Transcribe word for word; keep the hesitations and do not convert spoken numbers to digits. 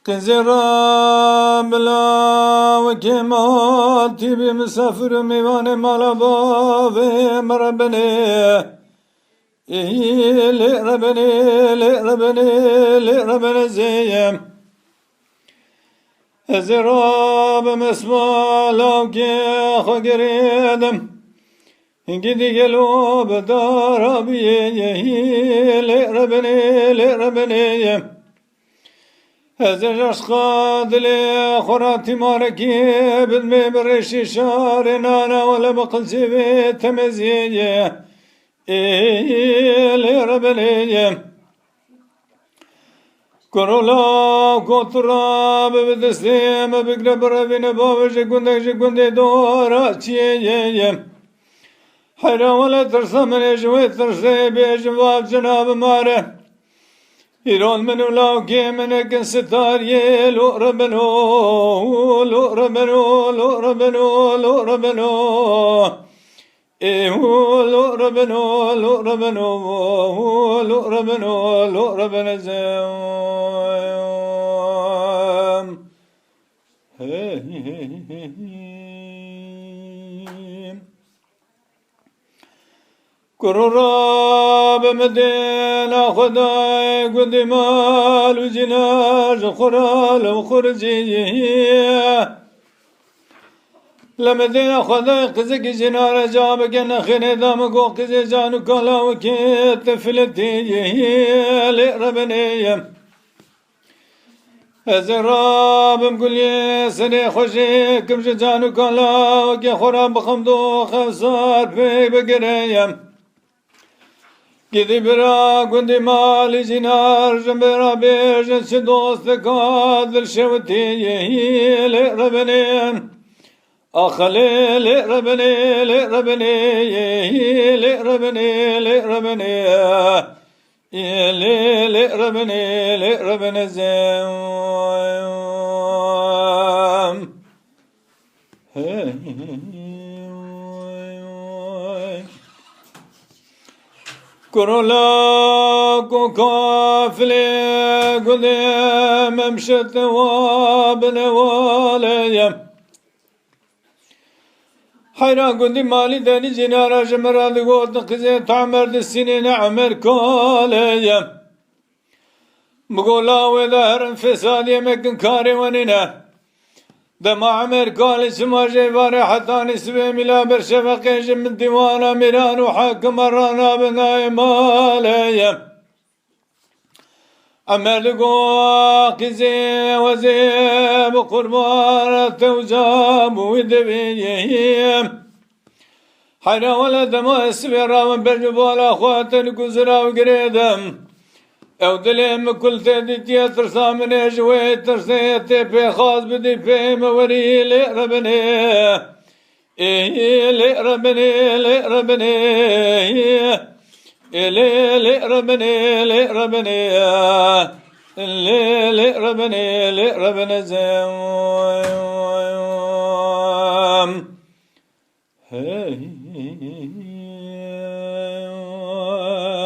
Qîzê re bila wekê me hatî bî misafir û mêvanê mala bavê me re binê. Ê lê re binê, lê re binê, lê re binê zê ye. Ez ê rabim esma lawkê xwe girêdim. Hingî digelo bi dara biyê ye, lê re binê, lê re binê ye. Ez ê ji eşqa dilê xwe re tîmarekî bidmê bi rêşî şarê nana wele bi qilçê vê temeziyê ye. Ê lê re binê ye. Korola kotura bi bi destê me bigre birevîne bavê ji gundek ji gundê dora çiyê ye ye. Heyra wele tirsa min ê ji wê tirsê bêjim vav cina bi mare. Îron min û lawkê min ekin sitariyê lo re bino, lo re bino, lo re bino, lo re bino. Ê hu lo re bino, lo re bino, hu lo re bino, lo re bino zem. Hey, hey, hey, hey. Kuro ra bi midêna Xwedayê gundê mal û cînar ji xwe ra li xwe rizî. Li midêna Xwedayê qizikî cînare ca bike nexênê da min got, qizê can û kala wekê tifilitî lê re binê ye. Ez ê rabim guliyê serê xwe jê kim ji can û kala wekê xwe re bixim dox ev sar pêk bigireyim. Gidî bira gundî malî cînar ji min re bêjin çi dostika dilşewitî lê re binê. Ax lê lê re binê, lê re binê, lê re binê, lê re binê. Ê lê lê re binê, lê re binê zem. Hey. Kuro la ku kafilê gundê memşet wa binê wale ye. Heyra gundî malî denî cînara ji min re digot, qizê Tamer di sînê ne Emer Kale ye. Min got, la wê de herin fesadiyê mekin karê we nîne. Dema Emer Kale çima jê varê hetanî sibê mîla berşeveqê ji min dîwana mîran û hakima ranabin nayê malê ye. Emer digo, qîzê wezê bi qurban te û cam û devê ye. Heyra wele dema ez sibê rabim ber ji bala xwe te li ku zirav girêdim. Ew dilê min kul tê dîtiye tirsa min ê ji wê tirsê tê pê xas bidî pê me werî lê re binê. Ê lê re binê, lê re binê. Ê lê lê re binê, lê re binê. Lê lê re binê, lê re binê zem.